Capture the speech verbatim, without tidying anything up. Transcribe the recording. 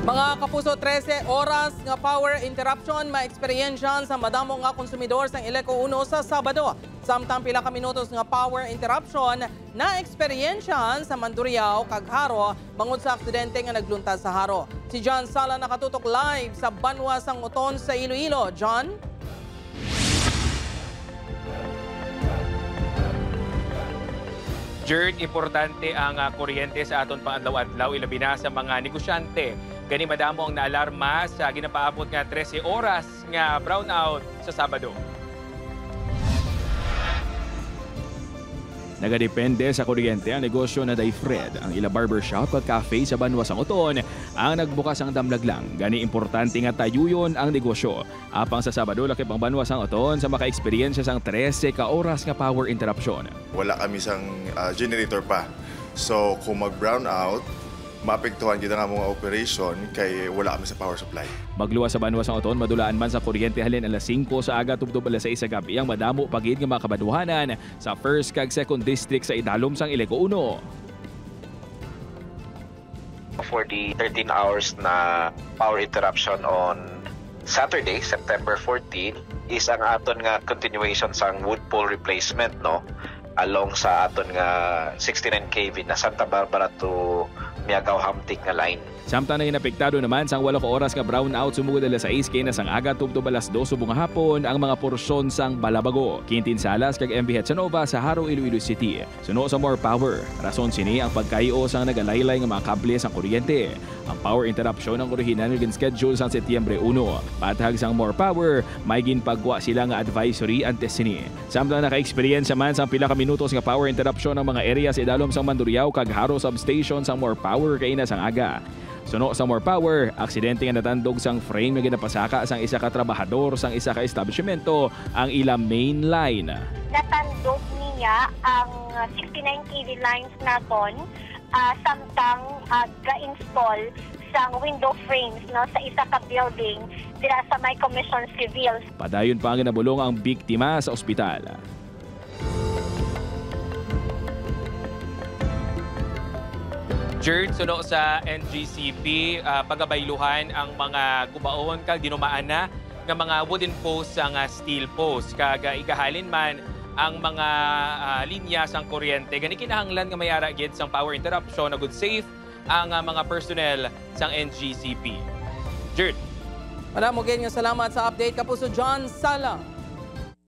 Mga kapuso, trese oras nga power interruption maeksperiensya sa madamo nga konsumidor sang Ileco Uno sa Sabado. Samtang pila ka minutos nga power interruption naeksperiensya sa Mandurriao kag Jaro bangod sa aksidente nga nagluntas sa Jaro. Si John Sala nakatutok live sa banwa sang Oton sa Iloilo. John? Jerd, importante ang ah, kuryente sa aton pang-adlaw-adlaw, ilabi na sa mga negosyante. Gani madamo ang naalarma sa ginapaabot nga trese oras nga brownout sa Sabado. Nagadepende sa kuryente ang negosyo na day Fred, ang ila barbershop at cafe sa banwa sang Oton ang nagbukas ang damlag lang. Gani importante nga tayuyon ang negosyo. Apang sa Sabado, lakip ang banwa sang Oton sa makaeksperyensya sang trese ka oras nga power interruption. Wala kami sang ah, generator pa. So kung mag-brown out, maapektuhan kita nga mga operation kay wala kami sa power supply. Magluwas sa banwa sang Oton, madulaan man sa kuryente halin alas singko sa aga tubtob alas sais sa gab-i ang madamo pa gid nga mga kabanwahanan sa first kag second district sa idalom sang Ileco Uno. For the thirteen hours na power interruption on Saturday, September fourteen, is ang aton nga continuation sang wood pole replacement, no, along sa aton nga sixty-nine K V na Santa Barbara to Miagao Hamtic nga line. Samtang naginapektado naman sang walo ka oras nga brownout sumugod alas sais kaina sang aga tubtob alas dos subong nga hapon ang mga porsyon sang Balabago, Quintin Salas kag M V Hetsanova sa Jaro, Iloilo City. Suno sa More Power, rason sini ang pagkay-o sang nagalaylay nga mga kable sang kuryente. Ang power interruption ang orihinal nga gin-schedule sang Setyembre uno. Pathag sang More Power, may ginpagwa sila nga advisory antes sini. Samtang naka-eksperyensya man sang pila ka minutos nga power interruption ang mga area sa idalom sang Mandurriao kag Jaro Substation sang More Power kaina sang aga. Suno sa More Power, aksidente nga natandog sang frame nga ginapasaka sang isa ka trabahador sang isa ka establishmento ang ila main line. Natandog niya ang sixty-nine K V lines naton, ah, samtang ah, ga-install sang window frames, no, sa isa ka building dira sa may Commission Civil. Padayon pa nga nabulong ang biktima sa ospital. Jerd, suno sa N G C P, ah, pagabayluhan ang mga gubaon kag dinumaan na nga mga wooden post sang ah, steel post. Kag ah, igahalin man ang mga ah, linya sang kuryente. Gani kinahanglan nga may ara gid sang power interruption agud safe ang ah, mga personnel sang N G C P. Jerd. Madamo gid nga salamat sa update, Kapuso John Sala.